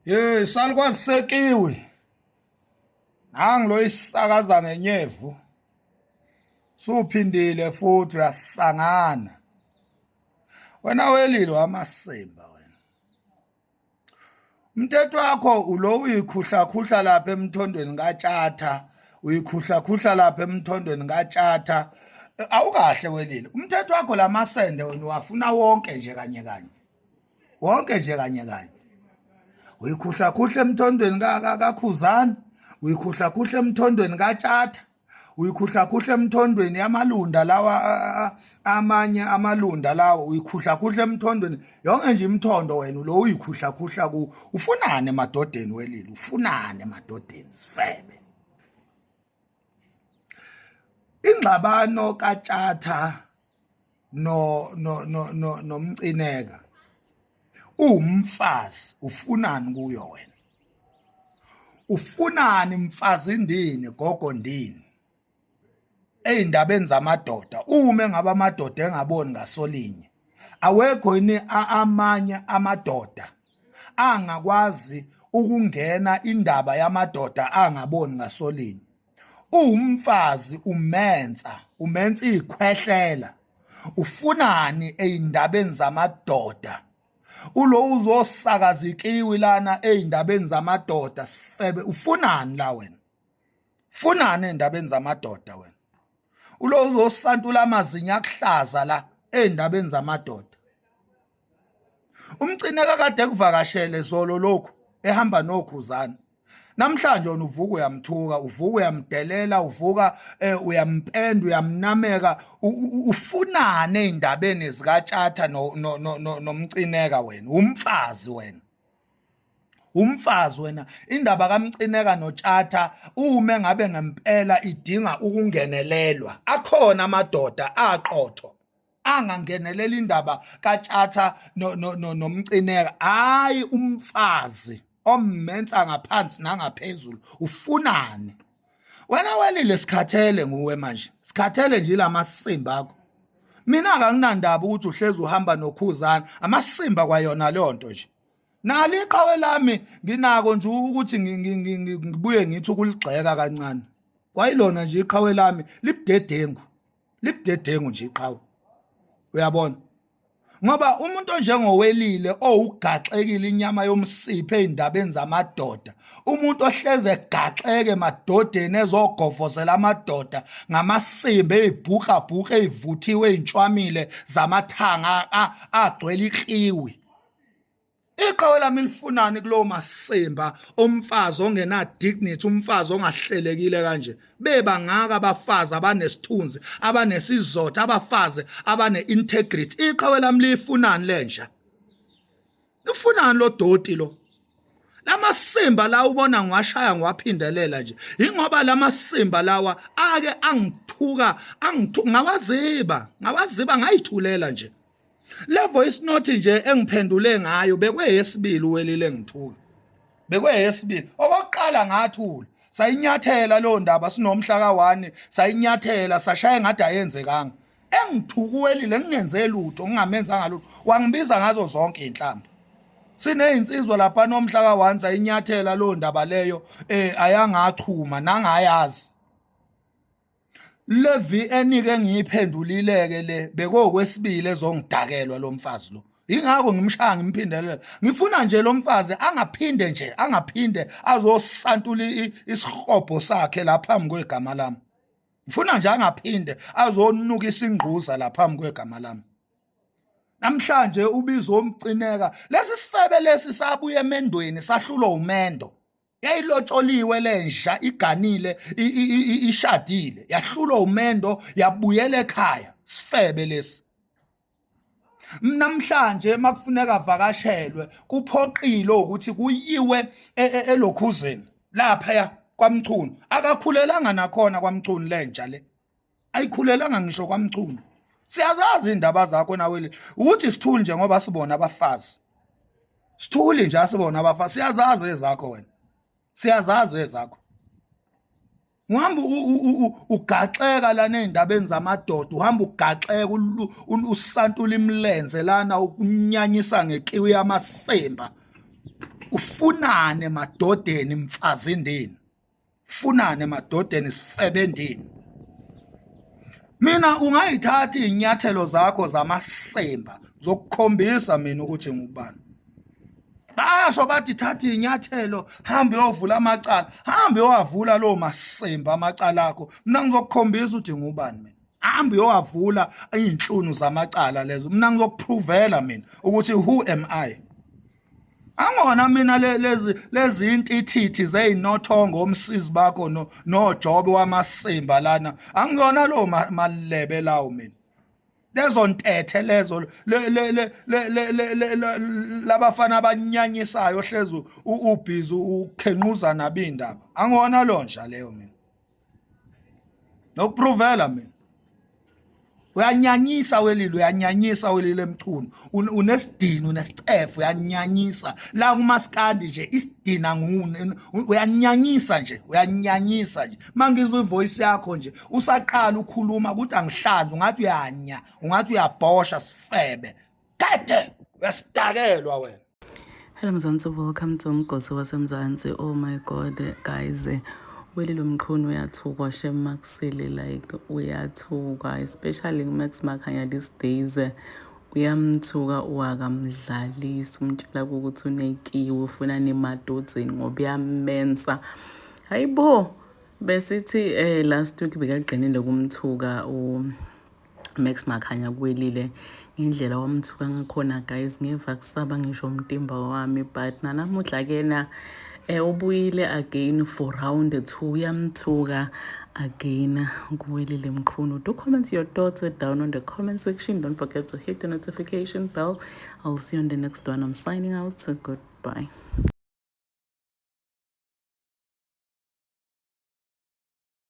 Hey salukwazi sekiwe. Nangi lo isakaza ngenyevu. Suphindile futhi uyasangana. Wena welile wamasimba wena. Umthetho wakho ulo uyikhuhlakhuhla lapha emthondweni kaTshatha, uyikhuhlakhuhla lapha emthondweni kaTshatha. Awukahle welile. Umthetho wakho lamasende wena uwafuna wonke nje kanye kanye. Wonke nje kanye kanye. Uyikhuhlakhuhla emthondweni kaKhuzani, uyikhuhlakhuhla emthondweni kaTshatha. Uyikhuhlakhuhla emthondweni yamalunda lawa, amanye amalunda lawa uyikhuhlakhuhla emthondweni yonke nje imthondo wena lo uyikhuhlakhuhla ku ufunane emadodeni welile, ufunane emadodeni sifebe. Ingxabano kaTshatha no no no no nomcineka uwumfazi ufunani kuyo wena? Ufunani mfazi ndini, gogo ndini, ey'ndabeni zamadoda? Uma engabe amadoda engaboni ngasolinye, awekho yini amanye amadoda angakwazi ukungena indaba yamadoda angaboni ngasolinye? Uwumfazi, umensa umensa ikhwehlela, ufunani ey'ndabeni zamadoda? Ulo uzosakaza ikiwi lana ey'ndabeni zamadoda, sifebe, ufunani la wena? Funani ey'ndabeni zamadoda wena? Ulo uzosantula amazinyo akuhlaza la ey'ndabeni zamadoda. Umcineka kade kuvakashele zolo lokhu ehamba nokhuzana. Namhlanje wena uvuka uyamthuka, uvuka uyamdelela, uvuka uyampenda, uyamnameka, ufunane ey'ndabeni zikaTshatha nomcineka wena, umfazi wena. Umfazi wena, indaba kaMcineka noTshatha uma ngabe ngempela idinga ukungenelelwa, akhona amadoda aqotho angangenelela indaba kaTshatha nomcineka. Hayi umfazi ommensa ngaphansi nangaphezulu, ufunani wena? Welile, sikhathele nguwe manje, sikhathele nje lamasimba akho. Mina akanginandaba ukuthi uhlezi uhamba nokhuzana, amasimba kwayona leyo nto nje. Nali iqhawe lami, nginako nje ukuthi ngibuye ngithi ukuligxeka kancane. Kwayilona nje iqhawe lami libudedengu, libudedengu nje iqhawe, uyabona? Ngoba umuntu onjengowelile owugaxekile inyama yomsipha ey'ndabeni zamadoda, umuntu ohleze egaxeke emadodeni ezogovozela amadoda ngamasimba ey'bhukabhuka ey'vuthiwe ey'ntshwamile zamathanga agcwele ikliwi. Iqhawe lami lifunani kulowo masimba omfazi ongena dignity, umfazi ongahlelekile kanje? Bebangaka abafazi abanesithunzi, abanesizotha, abafazi abane integrity. Iqhawe lami lifunani lenja? Lifunani lo doti lo? Lamasimba la ubona ngiwashaya ngiwaphindelela nje, ingoba lamasimba lawa ake angithuka, angithuka ngawaziba, ngawaziba ngayithulela nje. Le voice note nje engiphendule ngayo bekweyesibili uwelile ngithuka. Bekweyesibili. Okokuqala ngathula. Sayinyathela leyo ndaba sinomhla ka1, sayinyathela sashaya ngathi ayenzekanga. Engithuka uwelile ngingenze lutho, ngingamenzanga lutho. Wangibiza ngazo zonke inhlamba. Sinezinsizwa lapha nomhla ka1 sayinyathela leyo ndaba leyo, ayangachuma nangayazi. Le VN ke ngiyiphendulile-ke le bekokwesibili ezongidakelwa lo mfazi lo. Ingakho ngimshaya ngimphindelela. Ngifuna nje lo mfazi angaphinde nje, angaphinde azosantula isihobho sakhe la phambi kwegama lami. Ngifuna nje angaphinde azonuka isingquza la phambi kwegama lami. Namhlanje ubizo umcineka lesi sifebe lesi sabuya emendweni, sahlulwa umendo. Yayilotsholiwe lenja, iganile, ishadile, yahlulwa umendo, yabuyela ekhaya. Sifebe lesi. Namhlanje makufuneka avakashelwe kuphoqile ukuthi kuyiwe elokhuzeni lapha kwaMchunu. Akakhulelanga nakhona kwaMchunu lenja le, ayikhulelanga ngisho kwaMchunu. Siyazazi indaba zakho nawe, ukuthi sithuli nje ngoba sibona abafazi, sithuli nje asibona abafazi. Siyazazi ezakho wena, siyazazi ezakho. Uhamba ugaxeka lana ey'ndabeni zamadoda, uhamba ugaxeka usantula imilenze lana, ukunyanyisa ngekiwi yamasimba. Ufunane emadodeni mfazindini, funane emadodeni sifebendini. Mina ungayithatha izinyathelo zakho zamasimba zokukhombisa mina ukuthi ngubani. Basho bathi thatha izinyathelo, hamba uyovula amacala, hamba uyowavula lowo masimba amacala akho. Mina ngizokukhombisa ukuthi ngubani mina. Hamba uyowavula izinhlunu zamacala lezo. Mina ngizokuprovela mina ukuthi who am I. Angona mina lezi lezi intithithi zeyinothongo omsizi bakho no nojobe wamasimba lana. Angiyona lo malebe lawo mina. Lezo ntethe lezo le le le le labafana abanyanyisayo hlezi ubhizi ukhenquza nabindaba. Angona lo nja leyo mina. Nokuprovela mina. Uyanyanyisa welile, uyanyanyisa welile emchunu. Unesidina, unesicefe, uyanyanyisa. La kumaskandi nje isidina nguni, uyanyanyisa nje, uyanyanyisa nje. Mangizwa ivoice yakho nje, usaqala ukhuluma ukuthi angihlanzi, ungathi uyanya, ungathi uyabhosha sifebe. Kade uyasidakelwa wena. Hello Mzansi, welcome to Umgosi waseMzansi. Oh my God, guys. Welile Mchunu uyathukwa shem makusile like uyathukwa especially Max Makhanya these days uyamthuka wakamdlalisa umtshela ukuthi unekiwe ufuna nemadodeni ngoba uyamensa hayibo besithi eh last week bekagqinile kumthuka u Max Makhanya kuwelile ngendlela wamthuka ngakhona guys ngeva kusaba ngisho umtimba wami but nanamuhla kena eh ubuyile again for round 2 uyamthuka again kuwelile Mchunu. Do comment your thoughts down on the comment section. Don't forget to hit the notification bell. I'll see you on the next one. I'm signing out. Goodbye.